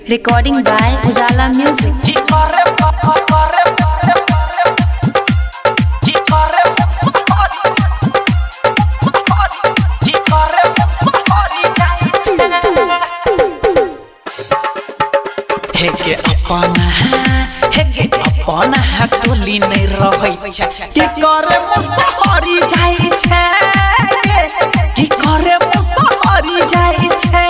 Recording by Ujala Music. हेगे अपना, हेगे अपना टोली नहीं रहै छै, की करे मुसहरी जाइ छै, की करे मुसहरी जाइ छै।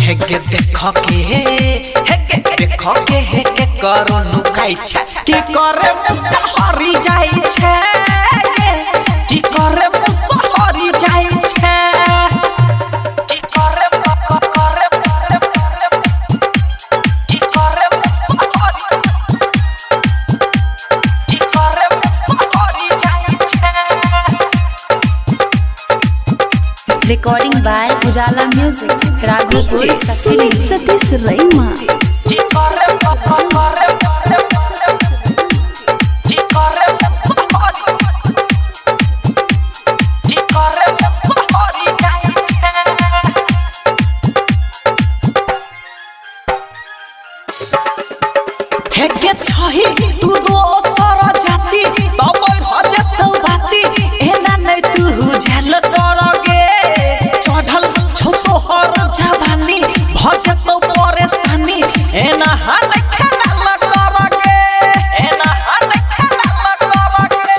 हेगे देख के, हेगे देख के, हेगे करो नुकाइ छै, की करे मुसहरी जाइ छै, की करे मुसहरी जाइ छै। Recording by Ujala Music. Raghopur Sumit Satish Raima. हेगे छही तू दोसर जाति तब हजत बाती, एना नै तू झेल करगे, चढ़ल छौ तोहर जवानी भजत परेशानी, एना हन खेलल करगे, एना हन खेलल करगे।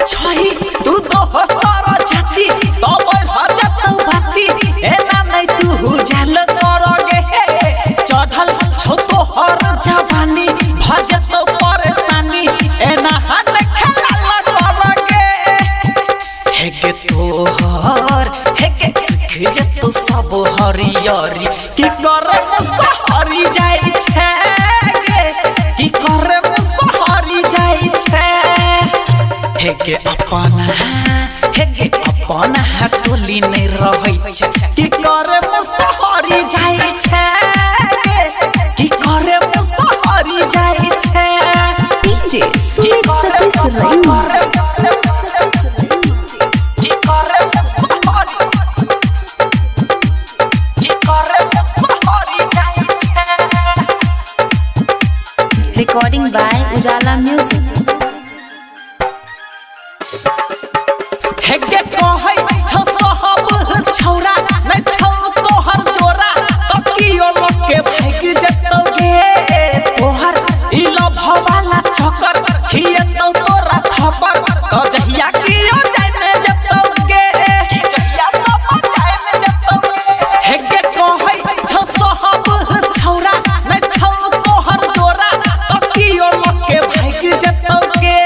छही तू दोसर जाति तब हजत बाती, एना नै तू झेल करगे, चढ़ल छौ तोहर जवानी भजत परेशानी, एना हन खेलल करगे। हेगे तोहर, हेगे सीख जतो सब हरियरी, की करे मुसहरी जाइ छै, की करे मुसहरी जाइ छै। हेगे अपना, हेगे अपना टोली नहीं रहै छै, की करे मुसहरी जाइ छै, की करे मुसहरी जाइ छै। DJ Sumit Satish Raima. Recording by Ujala Music. हेगे कहै छौ साहब छौरा नै छौ तोहर जोरा, तकियो लके भागि जेतौ गे, तोहर ई लभ वाला छकर खियतौ तोरा थप्पड़, त जहिया कियो जाने जेतौ गे, जहिया सब जाने जेतौ गे। हेगे कहै छौ साहब छौरा नै छौ तोहर जोरा, तकियो लके भागि जेतौ गे,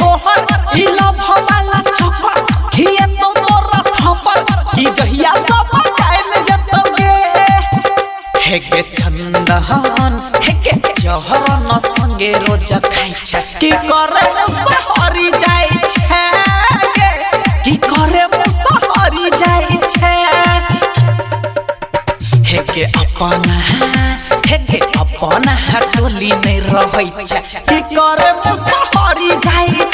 तोहर ई लभ वाला छकर खियतौ तोरा थप्पड़, की जहिया सब जाने जेतौ गे। हेगे चंदन, हेगे जहरन संगे रोज खाइ छै, की करे मुसहरी जाइ छै, की करे मुसहरी जाइ छै। हेगे अपना, हेगे अपना टोली नहीं रहै छै, की करे मुसहरी जाइ